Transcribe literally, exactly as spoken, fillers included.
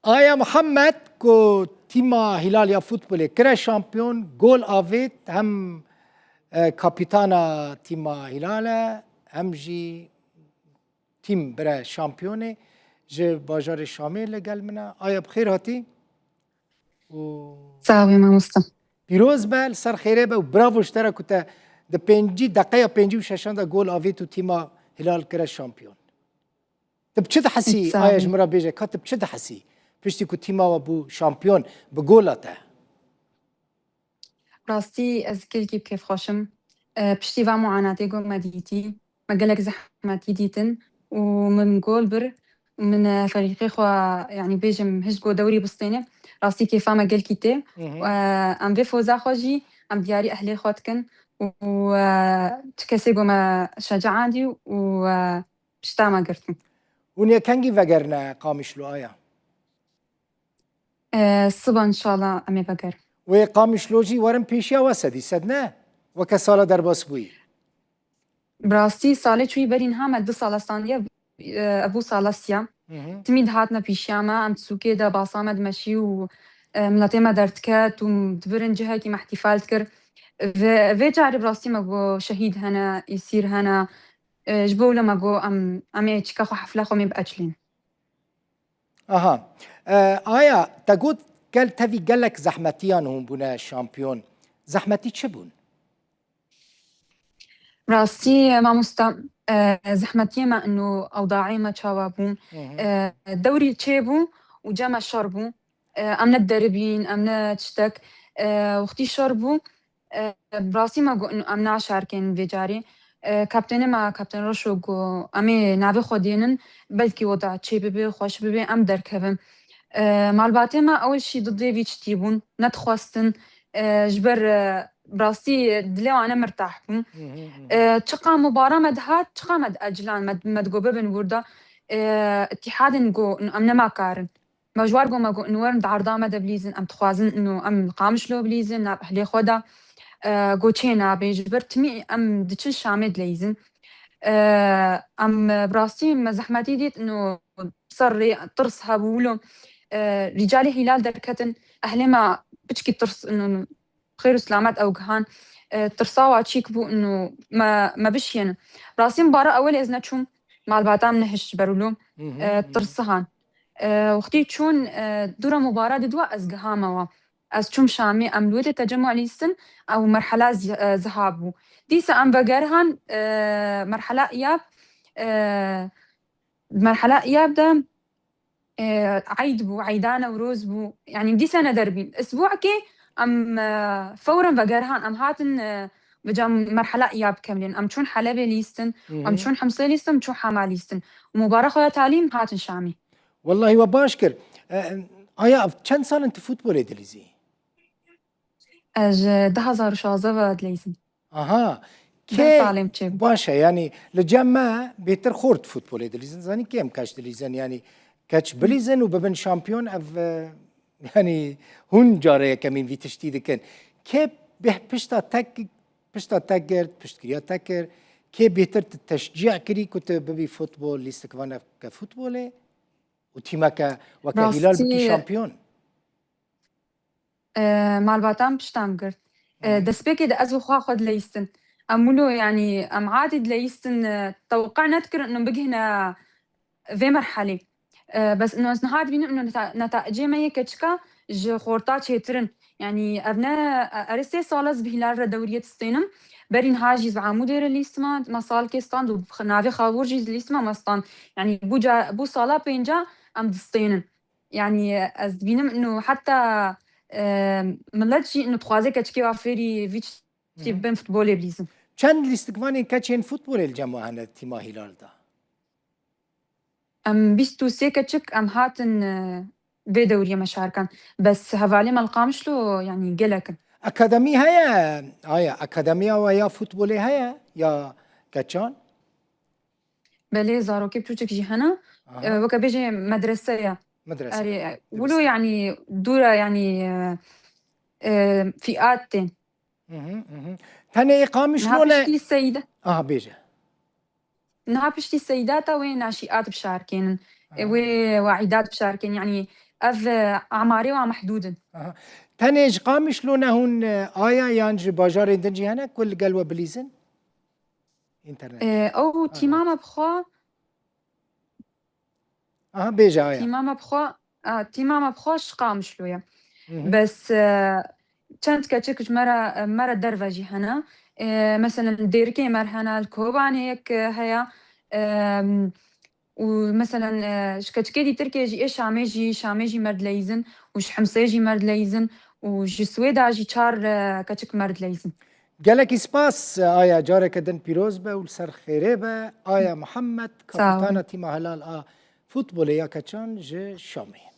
Aya Mihemed ku tîma Hîlal ya futbolê kire şampiyon, gol avêt, hem, e, kapîtana tîma Hîlal e, hem jî tîm bire şampiyonê, ji bajarê Şamê li gel min e. Aya bi xêr hatî. Û Sağ ol mamosta. Pîroz be, li ser xêrê be û bravo ji te re ku te di pêncî deqeya pêncî û şeşan de gol avêt û tîma Hîlal kire şampiyon. Tu bi çi dihesî? Sağ ol. Aya ji min re bêje, ka tu bi çi dihesî? Piştî ku tîma we bû şampiyon bi gola te. Rastî ez gelkî bi kêfxweş im. E, piştî van muanatê ku me dîtî, me gelek zehmetî dîtin û min gol bir. Min, e, ferîqê xwe, yanî bêjim, hişt go dewrî bistêne. Rastî kêfa me gelkî tê. Hı hı. E, em vê foza xwe jî em diyarî ehlê xwe dikin û, e, tu kesê ku me şecaandî û, e, pişta me girtin. Hûn yê kengî vegerine Qamişlo aya? E, siba înşallah em ê vegerin. Wê Qamişlo jî werin pêşiya we sedî sed ne? Weke sala derbas bûyî. Bi rastî salê çûyî berî niha me du sala standiye, e, ev bû sala siya. Hı hı. Timî dihatine pêşiya me, em di sûkê de basa me dimeşî û, e, miletê me derdiket û dibirin cihekî me îhtîfal dikir. Vê, vê carê bi rastî me got şehîd hene, îsîr hene. E, ji bo wilo me got em, em ê çika xwe hefla xwe mê biecilîn. Aha. E, aya, te got gel tevî gelek zehmetiyan hûn bûne şampiyon. Zehmetî çi bûn? Rastî, mamosta, e, zehmetiyê me ino ewdaê me çawa bû. Hı hı. E, dewrî çêbû û cem me şer bû. E, em ne deribîn, em ne tiştek. E, wextî şer bû, e, bi rastî me got, em naşarkên vê carê. E, kaptênê me, Kaptên Reşo got, em ê navê xwe dênin, belkî weda çê bibe, xweş bibe, em derkevin. E, malbatê me ewil jî didê vî tiştî bûn, nedixwestin. E, ji ber, e, bi rastî dilê wan ne mirtah bûn. Hı hı, hı hı. E, çiqa mubara me dihat, çiqa me diecilan, me, me digot bibin wir de. E, îtîhadên got, em nema karin. Me ji war got, me got, inu werin di erda me de bilîzin, em dixwazin inu em li Qamişlo bilîzin, nav ehlê xwe de. E, got, çê nabe, ji ber timî em diçin Şamê dileyîzin. E, em bi rastî me zehmetî dît, inu ser rê tirs hebû wilo. E, rîcalê Hîlal derketin, ehlê me piçkî tirs inu xêr û silamet ew gihan. E, tirsa wa çîk bû inu me, me bişiyênin. Rastî mubara ewilê ez neçûm, malbata min nehişt ji ber wilo. Hı hı, E, hı hı. Tirsihan. E, wextî çûn, e, dûra mubara didwa ez gihame wa. Ez çûm Şamê, em li wê tê tecemû lîstin, ew merhela zi-, e, ziha bû. Dîsa em vegerihan, e, merhela iyab, e, merhela iyab de, e, eyd bû, eyda Newroz bû. Yanî dîsa ne derbîn. Isbûkê em, e, fewren vegerihan, em hatin, e, vêca merhela iyab kemlên. Em çûn Helebê lîstin, Hı hı. em çûn Himsê lîstin, em çûn Hema lîstin. Û mubara xwe ya talî em hatin Şamê. Wellahî we baş kir. E, aya, çend sal in tu futbolê dilîzî? Ez ji du hazar û şazdeh ve dileyîzim. Aha. Deh salê min çêbû. Baş e, yanî li cem me bêtir xort futbolê dilîzin. Zanî kêm keç dilîzin, yanî keç bilîzin û bibin şampiyon, ev, e, yanî hûn care yekemîn vî tiştî dikin. Kê beh-, pişta te, pişta te girt, piştgiriya te kir, kê bêtir te teşcî kirî ku tu bibî futbol, lîstikvaneke futbolê û tîmeke weke Hîlal bikî şampiyon? Rastî, e, malbatan pişta min girt. E, Hı. destpêkê de ez bi xwe xwe dileyîstin. Em wilo, yanî, em adî dileyîstin, e, tewqe nedikirin û bigihine vê merhelê. E, bes ino ez niha dibînim ino neta-, netayicê me yê keçika ji xorta çêtir in. Yanî ev ne, e, erê sê sal ez bi Hîlal re dewriyê distênim. Berî niha jî ez bi Amûdê re lîstima, me salkê stand û x-, navê Xabûr jî lîstima me stand. Yanî bû ca-, bû sala pênca em distênin. Yanî ez dibînim ino heta, e, milet jî ino dixwaze keçikê wa fêrî vî tiştî Hı hı. bibin futbolê bilîzin. Çend lîstikvanên keçên futbolê li cem we hene tîma Hîlal de? Em bîst û sê keçik em hatin, e, vê dewriyê me şarkan. Bes hevalê me li Qamişlo, yanî gelek in. Akademî heye, aya, akademiya we ya futbolê heye, ya keçan? Belê, zarokê piçûçik jî hene. Aha. E, weke bêjê medrese ye. Medrese. Erê, Dibistana. Wilo yanî dûra yanî, e, e, fîat tên. Hı hı, hı hı. Tenê ê Qamişlo ne? Niha piştî Seyda. Aha, bêje. Niha piştî Seyda ta wê naşîat bişarkênin. E, Aha. wê waîdat bişarkên. Yanî ev, e, emarê wan mehdûd in. Aha. Tenê ji Qamişlo ne hûn, e, aya yan ji bajarên din jî hene ku li gel we bilîzin? Înternet. E, ew tîma me bi xwe, Aha, bêje aya. tîma me bi xwe, a, tîma me bi xwe ji Qamişlo ye. Hı hı. Bes, e, çend keçik ji me re, me re derve jî hene. E, meselen, Dêrikê me re hene, li Kobanê yek, e, heye. E, û meselen, e, ji keçikê dî Tirkiyê jî, ê Şamê jî, Şamê jî me re dileyîzin û ji Himsê jî me re dileyîzin û ji Swêda jî çar, e, keçik me re dileyîzin. Gelekî spas, aya, careke din pîroz be û li ser xêrê be. Aya Muhammed, Sağ olun. kapitana tîma helal a futbolê ya keçan ji Şamê.